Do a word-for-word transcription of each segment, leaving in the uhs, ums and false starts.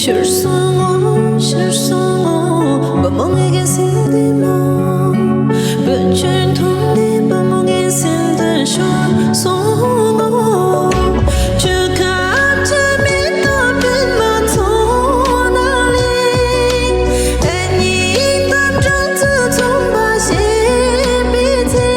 ཡར་སོང་ངོ་ཕྱིར་སོང་ངོ་བུ་མོ་ངའི་སེམས་འདི་མོ། བུ་ཆུང་ཐུང་ནས་བུ་མོ་ངའི་སེམས་འདི་ཤོར་སོང་ངོ་། ཆུ་ཁ་ཆུ་མེ་ཏོག་སྤུན་མ་ཚོ་ན་ལེ། ཨ་ནི་དམ་སྦྲགས་ཚུལ་མཚུངས་པ་བཤད་པའི་ཚེ།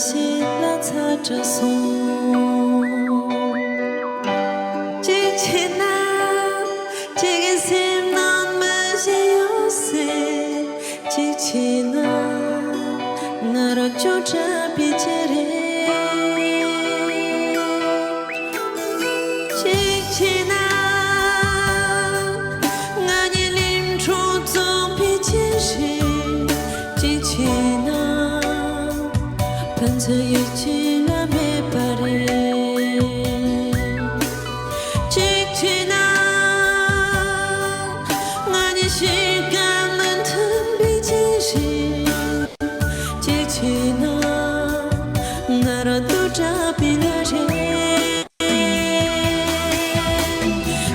ཅིག་ལ་ཚ་དྲགས་སོང་། གཅིག་བྱས་ན་གཅིག་གི་སེམས་ནང་མི་ཞིག་ཡོད་སྲིད། གཅིག་བྱས་ན་ང་རང་ཅོག་དྲག་པའི་ཅི་རེད། གཅིག་བྱས་ན་ང་གཉིས་ལིང་གྲོ་འཛོམས་པའི་ཅི་རེད། གཅིག་བྱས་ན་ཕན་ཚུན་ཡིད་ཆེས་ལ་མེད་པ་རེད། གཅིག་བྱས་ན་ང་གཉིས་གཤིས་ཀ་མི་མཐུན་པའི་ཅི་རེད། གཅིག་བྱས་ན་ང་རང་སྡུག་དྲགས་པའི་ལ་རེད།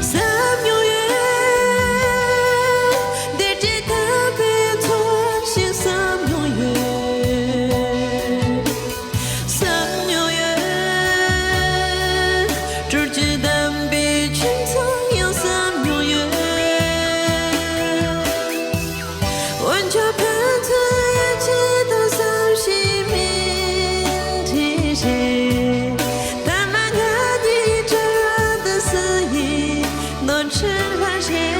བསམ་མྱོང་ཡོད། བདེ་སྐྱིད་དམ་པའི་ཚོར་ཞིག་བསམ་མྱོང་ཡོད། བསམ་མྱོང་ཡོད། སྤྲུལ་སྐྱིད་དམ་པའི་ཁྱིམ་ཚང་ཡང་བསམ་མྱོང་ཡོད། འོན་ཀྱང་ཕན་ཚུན་ཡིད་ཆེས་དང་བསམ་ཤེས་མེད་དེ་རེད། མཐའ་མ་ང་གཉིས་བྲལ་བ་དེ་སུ་ཡི་ནོར་འཁྲུལ་ལ་རེད།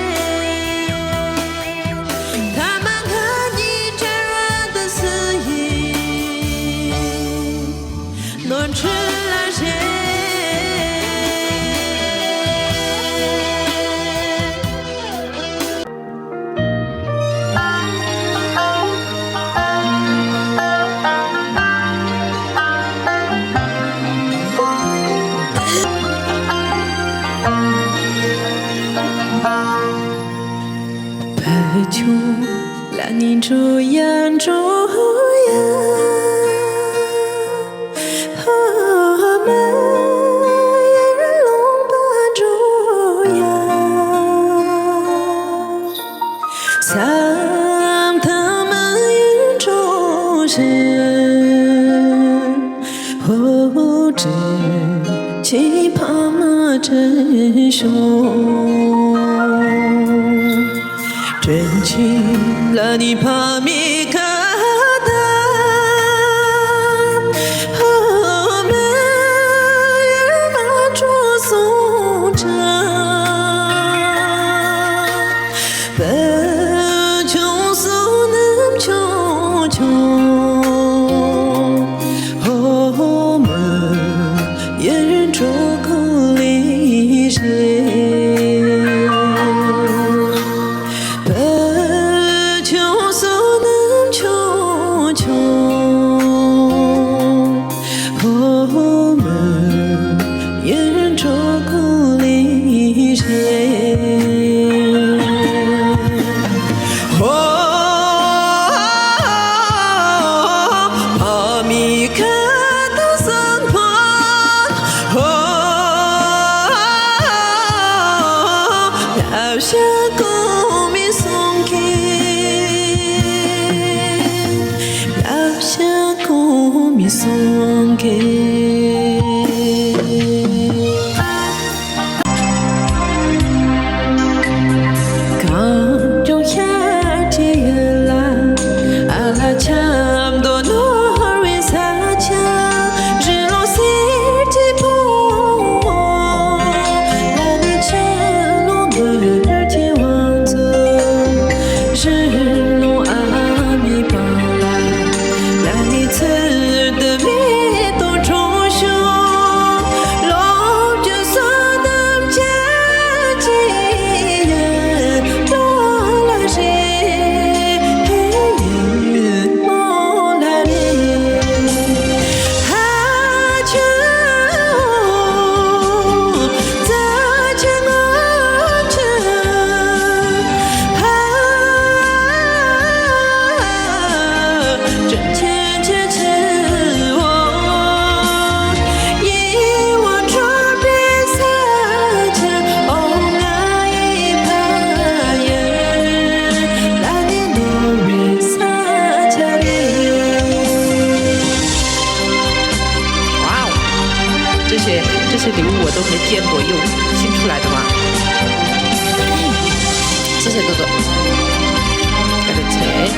མཐའ་མ་ང་གཉིས་བྲལ་བ་དེ་སུ་ཡི་ནོར་འཁྲུལ་ལ་རེད། བུ་ཆུང་ལ་ནི་འགྲོ་ཡ་འགྲོ་ཡ། ཧོ་མ་ཡར་ལུང་པ་འགྲོ་ཡ། ས་མཐའ་མ་ཡར་འགྲོ་བཞིན། ཧོ་དྲིན་ཆེན་ཕ་མ་དྲིན་ཤོར། དྲིན་ཆེན་ལ་ནི་ཕ་མའི་ཁ་བརྡ། ཧོ་མ་ཡར་མ་འགྲོ་སོང་ཁྲ། བུ་ཆུང་བསོད་ནམས་ཆུང་ཆུང་། ཧོ་མ་ཡར་འགྲོ་གོ་ལེ་རེད། བུ་ཆུང་བསོད་ནམས་ཆུང་ཆུང་། ཧོ་མ་ཡར་འགྲོ་གོ་ལེ་རེད། ཧོ་ཕ་མའི་ཁ་བརྡ་བཟང་པོ། ཧོ་བསླབ་བྱ་གོང་མའི་གསུང་མཁན། བསླབ་བྱ་གོང་མའི་གསུང་མཁན། གངས་ལྗོངས་ཤར་གྱི་ཡུལ་ལ། ཨ་ལ་ཆབ་མདོ་ནོར་བུའི་ས་ཆ། རི་ཀླུང་གསེར་གྱི་ཕུང་པོ། ལ་ནི་ཆུ་ཀླུང་འབུར་གྱི་དབང་ཚོ། རི་ཀླུང་ཨ་མའི་པང་ལ། ལ་ནི་ཚུལ་དུ་མེ་ཏོག་འཁྲུངས་ཤོག་ལོ་རྒྱུས་བསོད་ནམས་ཅན་གྱི་ཡུལ་ལོ་ལ་རེ། ཡུལ་ལོ་ལ་རེ། ཧ་ཆུ་ཙ་ཆུ་ངོ་ཆུ། ཧ། དྲིན་ཆེན་ཆེ་ཆེའོ། ཡིད་དབང་འཕྲོག་པའི་ས་ཆ་འོ་ང་ཡི་ཕ་ཡུལ། ལ་ནི་ནོར་བུའི་ས་ཆ་རེད། Wow！ 这些这些礼物我都没见过，又新出来的吗？谢谢多多。 Got it today.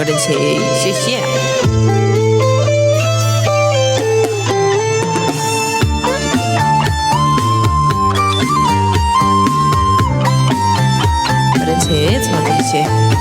བཀའ་དྲིན་ཆེ། ཞེས་བཤད། བཀའ་དྲིན་ཆེ། ཚང་མ་བཀའ་དྲིན་ཆེ།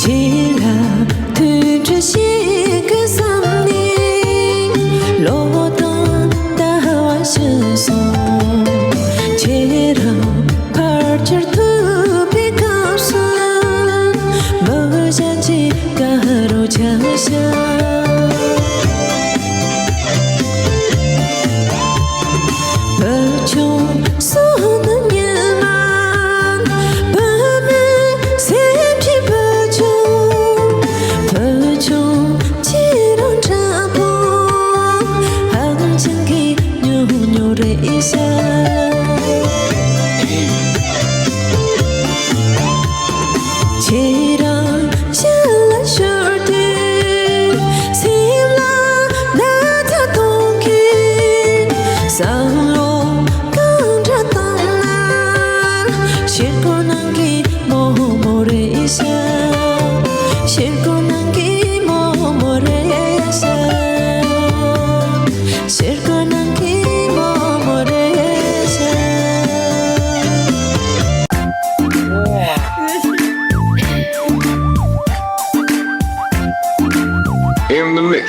ཁྱེད་ལ་ཐུགས་ཁྲོ་ཞིག་གི་བསམ་ནས་ལོ་དང་ཟླ་བ་ཕྱིན་སོང་། ཁྱེད་རང་ཕལ་ཆེར་ཐུག་པའི་སྐབས་སུ་མི་གཞན་གྱིས་དགའ་རོགས་བྱ་ཤག། བུ་ཆུང་སོང་ནི་ཉི་མ། བུ་མོའི་སེམས་ཀྱི་བུ་ཆུང་། བུ་ཆུང་ཁྱེད་རང་འདྲ་པོ་ཧ་ཅང་གི་ཉུང་ཉུང་རེད་ཤག། ཁྱེད་རང་ཞལ་ལ་ཤོར་དུས་སེམས་ལ་ན་ཚ་གཏོང་གི། བསམ་བློ་གང་འདྲ་བཏང་ན་ཕྱིར་འཁོར་གནང་གི་མོག་མོག་རེད་ཤག། ཕྱིར་འཁོར་གནང་གི་མོག་མོག་རེད་ཤག། ཕྱིར་འཁོར་གནང་གི་མོག་མོག་རེད་ཤག། In the mix.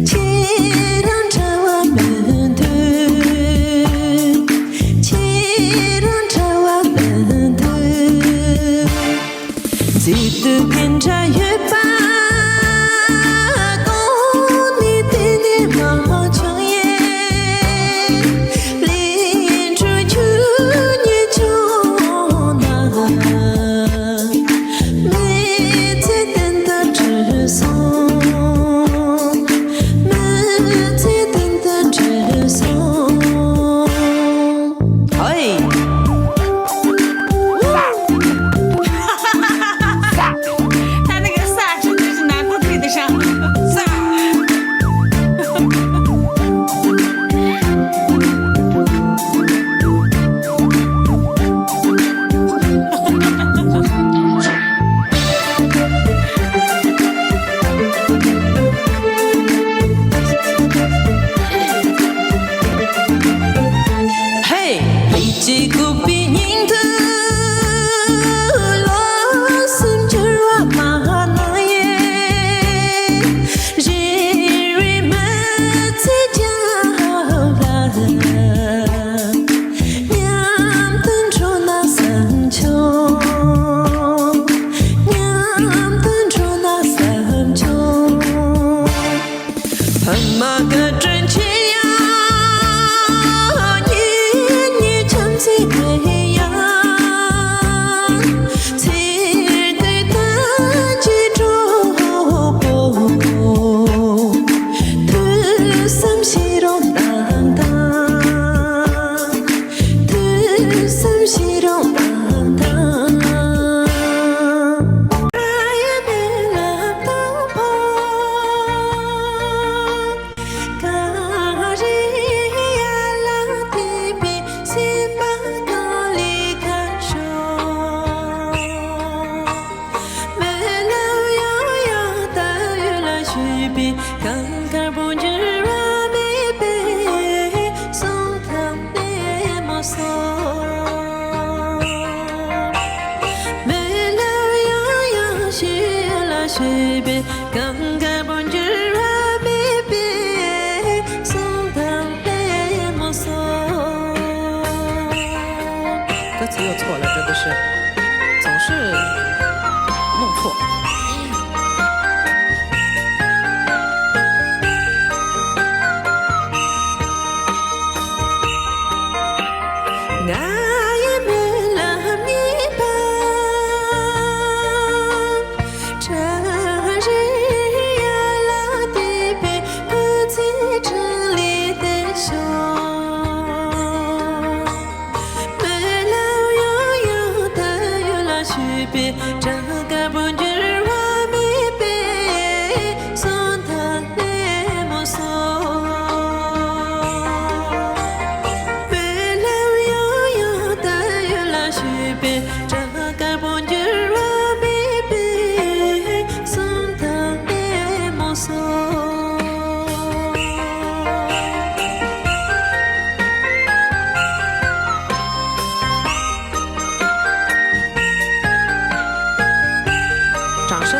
ཁྱེད་རང་འདྲ་བ་མི་འདུག། ཁྱེད་རང་འདྲ་བ་མི་འདུག། མཛེས་སྡུག་གི་འདྲ་ཡོད་པ། གོང་ནས་བལྟས་ནས་མ་བྱུང་ཡས། ལས་འཕྲོ་ཁྱོད་ཉིད་བྱུང་ན། མི་ཚེ་བདུན་ལྟར་བྲི་སོང་། མི་ཚེ་བདུན་ལྟར་བྲི་སོང་། ཧོའི། ད་ནི་གི་ས་ཆུ་དུས་ན་ཁོ་ཁྲིད་དུ་ཤང་ས། ཧེ། ལས་ཀྱི་བཀོད་པའི་སྙིང་དུ་ལོ་གསུམ་འགྱུར་བ་མ་གནང་ཡས། རེ་བའི་མི་ཚེ་རྒྱབ་ལ། མཉམ་དུ་འགྲོ་ན་བསམ་བྱུང་། མཉམ་དུ་འགྲོ་ན་བསམ་བྱུང་། ཕ་མ་བཀའ་དྲིན་ཆེ་ཡ། གཉེན་ཉེ་བྱམས་བརྩེ་དེ་ཡང་། ཚེ་འདི་ལྟར་གྱི་གྲོགས་པོ། ཐོས་བསམ་ཤེས་རབ་རྣམ་དག། ཐོས་བསམ་ཤེས་རབ་རྣམ་དག། གངས་རི་ཡར་ལ་འཐེན་པའི་སེམས་པ་གངས་ལས་ཁ་ཤོར། མི་ལ་ཡང་ཡང་ད་ཡུལ་ལ་ཞུས་པའི་གངས་དཀར་པོ་འགྱུར་བ་མེད་པའི་གསུང་ཐག་ལས་མ་སོང་། མི་ལ་ཡང་ཡང་ཞུས་ལ་ཞུས་པའི་གངས་དཀར་པོ་འགྱུར་བ་མེད་པའི་གསུང་ཐག་ལས་མ་སོང་། 词又错了，真的是总是弄错。掌声。